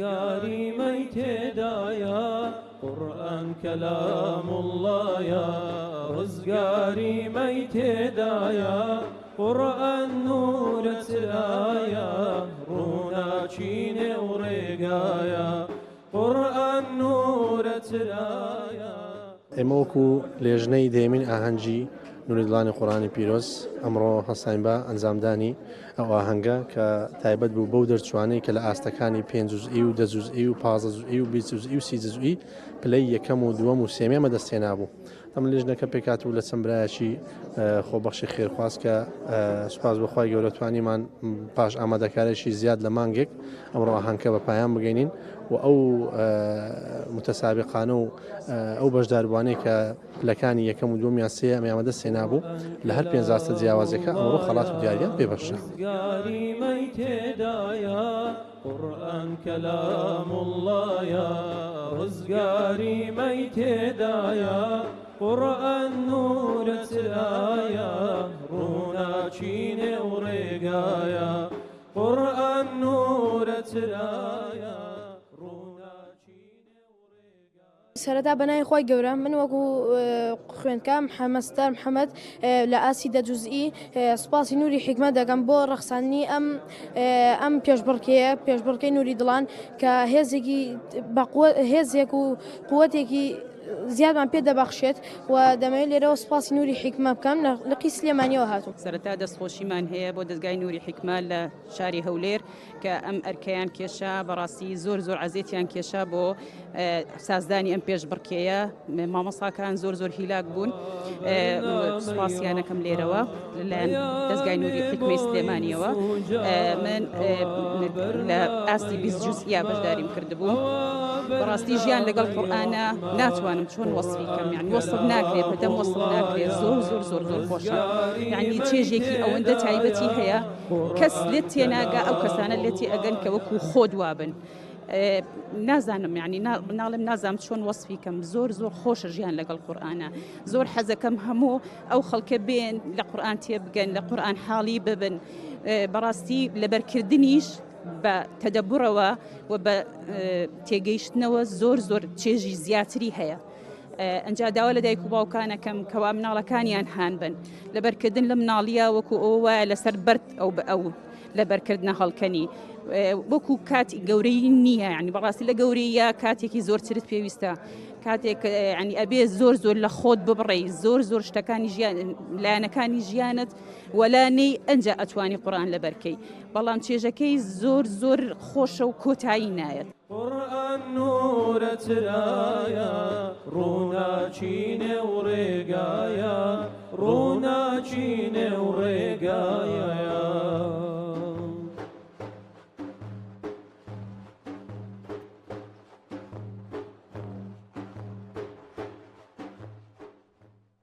ڕزگاری مەی تێدایە قورئان کەلام اللەیە ڕزگاری مەی تێدایە قورئان نورە چرایە ڕووناکی نێو ڕێگایە قورئان نورە چرایە. ئێمە وەکو لێژنەی دەیەمین ئاهەنگی نوری دڵانی قورئانی پیرۆز ئەمڕۆ هەستاین بە ئەنجامدانی ئەو ئاهەنگە کە تایبەت بوو بەو دەرچوانەی کە لە ئاستەکانی پێنج جوزئی و دە جوزئی و 15 جوزئی و 20 جوزئی و 30 جوزئی پلەی یەکەم و دووەم و سێمیان بەدەستهێنابوو. ئەم لیژنەکە پێکهاتبوو لە چەند برایەکی خۆبەخشی خێرخواز کە سوپاس بۆ خوای گەورە توانیمان پاش ئامادەکارێکی زیاد لە مانگێک ئەمڕۆ ئاهەنگکە بە پایان بگەینین و ئەو متەسابقانە و ئەو بەشداربووانەی کە پلەکانی یەکەم و دووەمیان سێیەمیان بەدەست هێنابوو لە هەر پێنج ئاستە جیاوازەکە ئەمڕۆ خەڵات و دیاریان پێبەخشرا. قورئان کەلام اللەیە ڕزگاری مەی تێدایە قورئان نورە چرایە ڕووناکی نێو ڕێگایە قورئان نورە چرایە ڕووناکی نێو سەرەتا بەناوی خوای گەورە من وەکو خوێندکار محەمەد ستار محەمەد لە ئاستی دە جوزئی سوپاسی نوری حیکمەت دەکەم بۆ ڕەخساندنی ئەم ئەم پێشبڕکێیە پێشبڕکێی نوری دڵان کە هێزێکی بەقوە هێزێک و قوتێکی زیادمان پێ دەبەخشێت و دەمەوێت لێرەوە سوپاسی نوری حیکمە بکەم لە لقی سلێمانیەوە هاتووم. سەرەتا دەستخۆشیمان هەیە بۆ دەزگای نوری حیکمە لە شاری هەولێر کە ئەم ئەرکەیان کێشا بەڕاستی زۆر زۆر عەزێتیان کێشا بۆ سازدانی ئەم پێشبڕکێیە مامۆساکان زۆر زۆر هیلاک بوون سوپاسیانەکەم لێرەوە لەلایەن دەستگای نوری حکمەی سلێمانیەوە من لە ئاستی 20 جزئیا بەشداریم کردبوو بەڕاستی ژیان لەگەڵ قورئانە ناتوانم چۆن وەسفی کەم یعنی وەسف ناکرێت بەدەم وەسف ناکرێت زۆر زۆر زۆر زۆر خۆشە یعنی چێژێکی ئەوەندە تایبەتی هەیە کەس لێت تێناگا ئەو کەسانە لێت تێئەگەن کە وەکو خۆت وابن نازانم یعنی ناڵێم نازانم چۆن وەسفی کەم زۆر زۆر خۆشە ژیان لەگەڵ قورئانە زۆر حەزەکەم هەموو ئەو خەڵکە بێن لە قورئان تێبگەن لە قورئان حاڵی ببن بەڕاستی لەبەرکردنیش بە تەدەبڕەوە و بە تێگەیشتنەوە زۆر زۆر چێژی زیاتری هەیە. ئەنجا داوا لە دایک و باوکانەکەم کەوا مناڵەکانیان هان بن لەبەرکردن لە مناڵیە وەکو ئەوە وایە لەسەر بەرد ئەو بە ئەو لەبەرکردنە هەڵکەنی وەکو کاتی گەورەی نییە ینی بەڕاستی لە گەورەیە کاتێکی زۆرترت پێویستە کاتێک ینی ئەبێ زۆر زۆر لە خۆت ببڕی زۆر زۆر شتەکانی ژیان لایەنەکانی ژیانت وەلا نەی ئەنجا ئەتوانی قورئان لەبەرکەی بەڵام چێژەکەی زۆر زۆر خۆشە و کۆتایی نایەت. قورئان نورە چرایە ڕووناکی نێو ڕێگایە ڕووناکی نێو ڕێگایە.